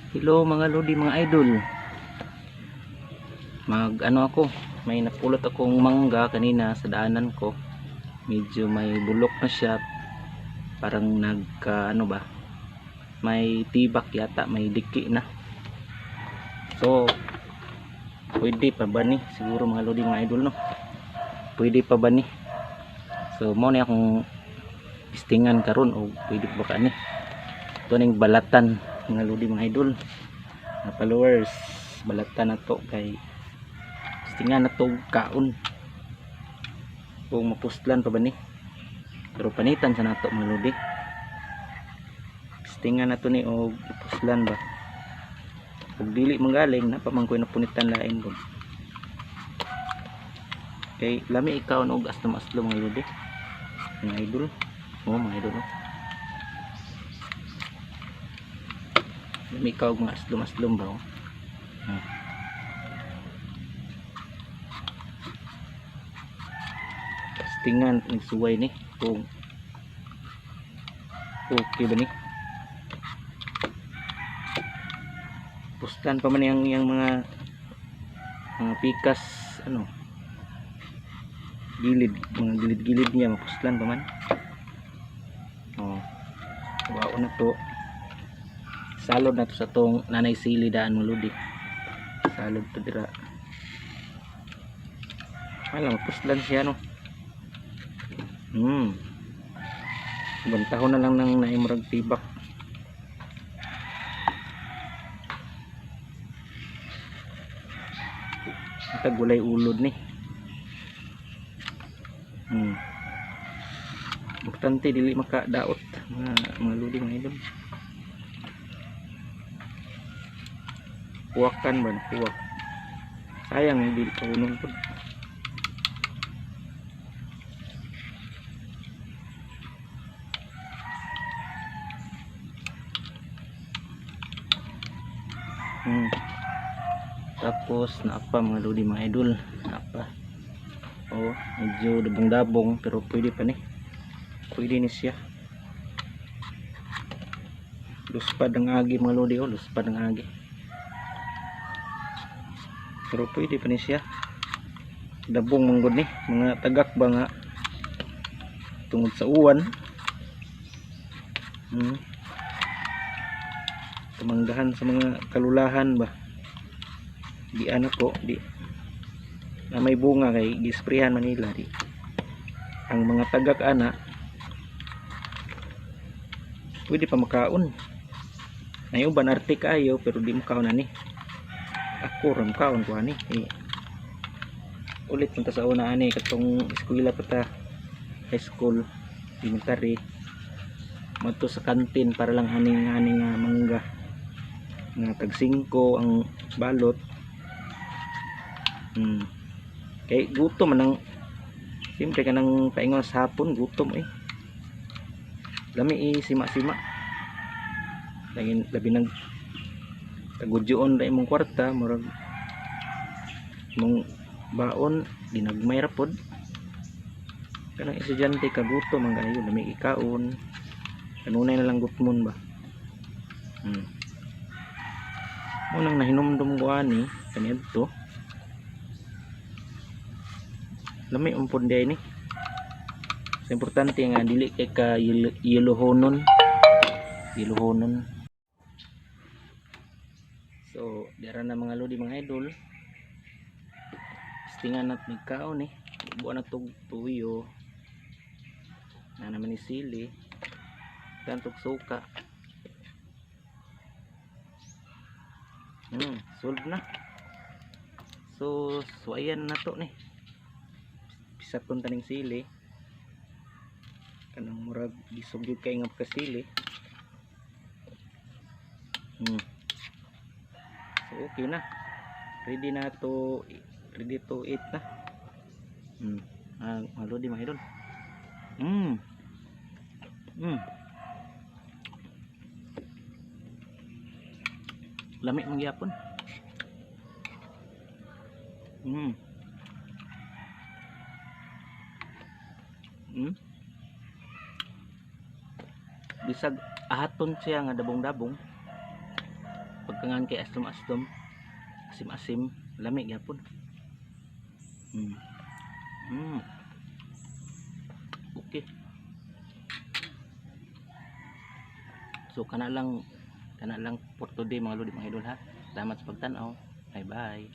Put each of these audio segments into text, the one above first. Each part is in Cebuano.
Hello mga lodi, mga idol. Mag ano ako, may napulot akong mangga kanina sa daanan ko. Medyo may bulok na siya, parang nagka ano ba, may tibak yata, may diki na. So pwede pa ba ni siguro mga lodi, mga idol, no? Pwede pa ba ni? So mo ni akong pistingan karon o pwede pa ba ka ni? Ito ning balatan mga lodi, mga idol, mga followers, balatan na to kay pistingan na to kaon kung mapustlan pa ba ni, pero panitan sa nato mga lodi. Pistingan na to ni og mapustlan ba, ug dili manggaling na pa man koy napunitan lain ko kay lami ikaw og aslom-aslom mga lodi, mga idol. Oh, mga idol, oh. Lami ikaw og mga aslom-aslom ba, oh. Tingan nagsuway ni kung okay ba ni, pustan pa man yang mga pikas ano gilid, mga gilid-gilid niya mapuslan pa man. Oh, wow na to, salod na to sa tong nanay sili daan mga lodi, salod to dira. Wala mapuslan siya, no. Bantahon na lang ng naimurag tibak. Tagulay ulod ni. Importante dili makadaot mga lodi, mga idol. Kuwakan ba, kuwak. Sayang dili pa unong pud. Tapos naapa mga lodi, mga idol, naapa. Oh, medyo dabong-dabong pero pwede pa ni. Pwede ni siya. Luspad ang agi mga lodi, oh, luspad ang agi. Pero pwede pa ni siya. Dabong manggod ni, mga tagak ba nga tungod sa uwan. Tumanggahan sa mga kalulahan ba. Di ano ko, di na may bunga kay gisprehan Manila di. Ang mga tagak ana pwede pa makaon. Nayo ban arte kaayo pero di makaon ani. Ako ra makaon ko ani. Eh, ulit punta sa una ani katong eskwela pa ta, high school, elementary. Madto sa kantin para lang aning nga mangga nga tag 5 ang balot. Kay gutom man ang siyempre kanang paingon sa hapon, gutom eh. Lami sima-sima. Lagi labi nag tagudyoon ra imong kwarta, murag imong baon ginagmay ra pod. Kanang estudyante kagutom ang kaayo, lami ikaon. Kanunay na lang gutmon ba. Mo nang nahinumdum ko ani kaniadto. Lami umpon day ni. So, importante nga dili kay ka yelohonon. Yelohonon. So, dira na mga lodi, mga idol. Istingan nat nagkaon eh. Buwan na tog tuyo. Na naman ni sili. Tantog suka. Solve na. So, suwayan na to ni. Pisaton taning sili. Kanang murag gisog gyud kay nga pagkasili. So okay na. Ready na to, ready to eat na. Mga lodi, mga idol. Lami man gyapon. Bisag ahaton siya nga dabong-dabong. Bungkangan kay aslom-aslom, asim-asim, lami gyapon. Okay. So kana lang for today, mga lodi, mga idol, ha. Salamat sa pagtan-aw. Bye bye.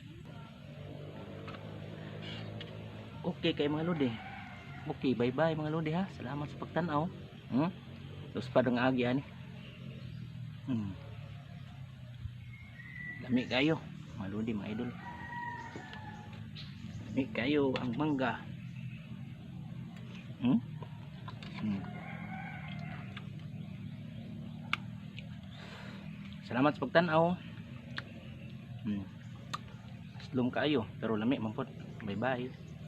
Okay kay mga lodi. Okay, bye bye, mga lodi, ha. Salamat sa pagtan-aw. Terus pa ang agi ani. Lami kayo, mga lodi, mga idol. Lami kayo ang mangga. Salamat sa pagtan-aw. Aslom kaayo pero lami man pod. Bye bye.